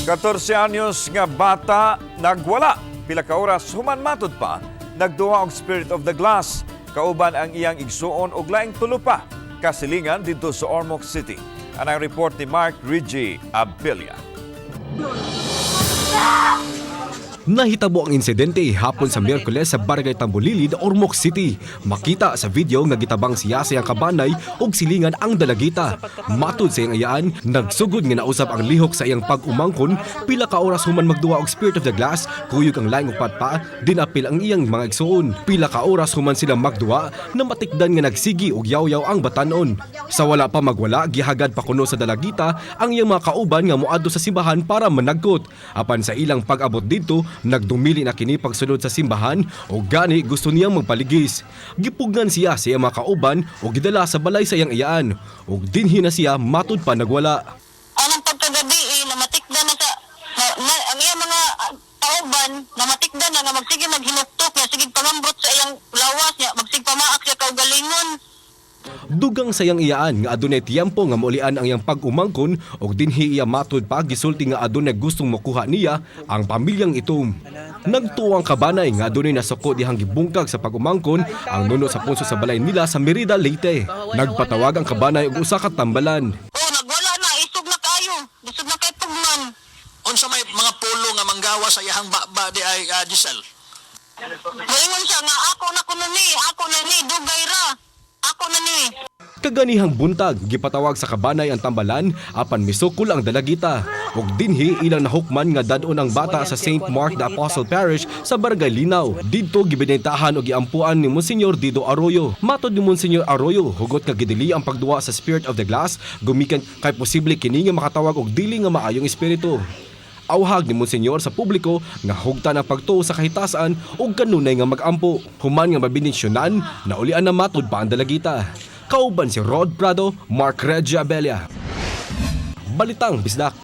14 anyos nga bata nagwala. Pila ka oras human, matud pa nagduwa og Spirit of the Glass kauban ang iyang igsuon og laing tulo pa kasilingan didto sa Ormoc City. Anang report ni Mark Reggie Abilla. Nahitabo ang insidente hapon sa Miyerkules sa Barangay Tambulilid, Ormoc City. Makita sa video nga gitabang siya sa iyang kabanay ug silingan ang dalagita. Matud sa iyang ayaan, nagsugod nga nausap ang lihok sa iyang pag-umangkon pila ka oras human magduwa og Spirit of the Glass, kuyog ang laing upat pa, dinapil ang iyang mga igsuon. Pila ka oras human sila magduwa, namatikdan nga nagsigi og yaw-yaw ang batanon. Sa wala pa magwala, gihagad pa kuno sa dalagita ang iyang mga kauban nga moadto sa simbahan para managkot. Apan sa ilang pag-abot didto, nagdumili na kini pagsulod sa simbahan o gani gusto niyang magpaligis. Gipugnan siya sa iyang mga kauban o gidala sa balay sa iyang iyaan. Ug dinhi na siya matud pa nagwala. Anang pagkagabi eh, namatikda na sa na ang iyang mga kauban, namatikda na nga magsige maghinuktok niya, sige pangambrot sa iyang lawas niya, magsige pamaak siya kaugalingon. Dugang sa iyang iyaan nga adunay tiyempo nga maulian ang iyang pag-umangkon ug dinhi iya matud pa gisulti nga adunay gustong mokuha niya ang pamilyang itom. Nagtuo ang kabanay nga adunay nasuko dihang gibungkag sa pag-umangkon ang nuno sa punso sa balay nila sa Merida, Leyte. Nagpatawag ang kabanay og usa ka tambalan. Oh, nagwala na, isog na kayo. Isog na kay pugman. Unsa may mga pulo nga manggawa sa iyahang baba di ay Giselle? Moingon siya nga ako na kuno ni, ako na ni, dugay ra. Ako na ni. Kaganihang buntag, gipatawag sa kabanay ang tambalan apan misukol ang dalagita. Ug dinhi ilang nahukman nga dad-on ang bata sa St. Mark the Apostle Parish sa Barangay Linaw. Didto gibinentahan og giampuan ni Monsignor Dido Arroyo. Matod ni Monsignor Arroyo, hugot nga gidili ang pagduwa sa Spirit of the Glass gumikan kay posible kini nga makatawag og dili nga maayong espiritu. Awhag ni Monsignor sa publiko nga hugtan ang pagtuo sa kahitasan ug kanunay nga mag-ampo. Human nga mabendisyonan, naulian na matud pa ang dalagita. Kauban si Rod Prado, Mark Regia Abella. Balitang Bisdak.